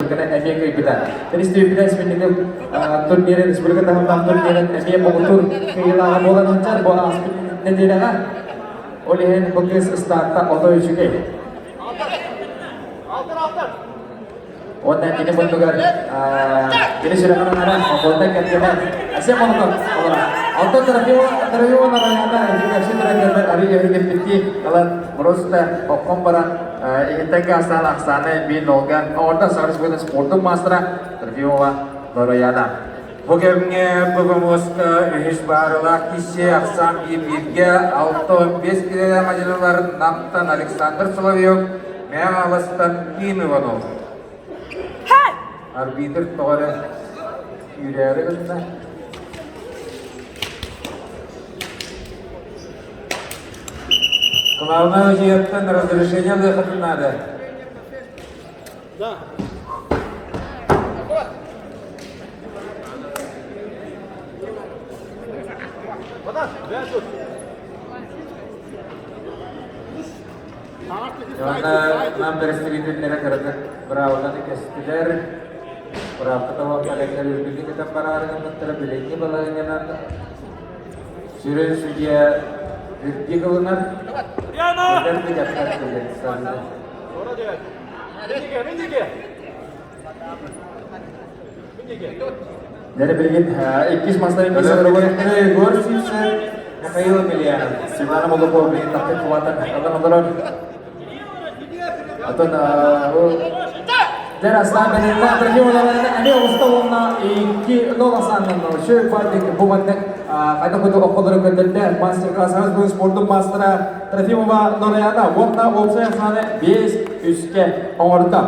Республиканы эмиэ кыайбыта. Республика турнирын, республика таһымнаах турнирын эмиэ муҥутуур кыайыылааҕа буолан сылдьар. Бу ааспыт нэдиэлэҕэ ол иһин бу кыыс ыстаатта отой үчүгэй. Уонна кини муннугар кини сүрэҕин анара Охота кэргэнэ Асем Молотов олорор. Онтон Трофимова Нараяна итин туран арыы өһүгэрбиттии ылан просто оккон баран иһиттэн гаастаан ахсааны биир нолга оҥордо Саха Республикатын спордун маастара Трофимова Нараяна. Бу кэмҥэ ПВМОСка үһүс баарылаах киһи ахсаан биир бииргэ 65 килэлээх мадьынылар Намтан Александр Соловьев, Мэҥэ Хаҥаластан Ким Иванов. Арбитр тоҕо эрэ күүрээри гынна. Главное дьиэттэн разрешение ылыаххытын наада. Уонна нам бэрэстэбиитэллэрэ кыратык быраабыланы кэстилэр. Быраапка табалларыгар үрдүктүк ытан бараары гыммыттара билиҥҥи балаһыанньанан сүрүн судья үрдүк ылынар. Эдэр да дьахтар кэлэр Дьэ билигин иккис мастарын Егор Сивцев, Михаил Емельянов. Светлана Молокова билигин тахтык кубаатан ылан олорор. Атын Дьэ Аслан Данилла Трофимовна эмиэ оҕуста уонна 2-0 асааннан Шөй Фадик бу маннык хайдах курдук окколору көрдөрдө мастер-класс бүгүн спордун маастара Трофимова Нораяна уонна уопсай ахсааны 5 үскэ оҥордо.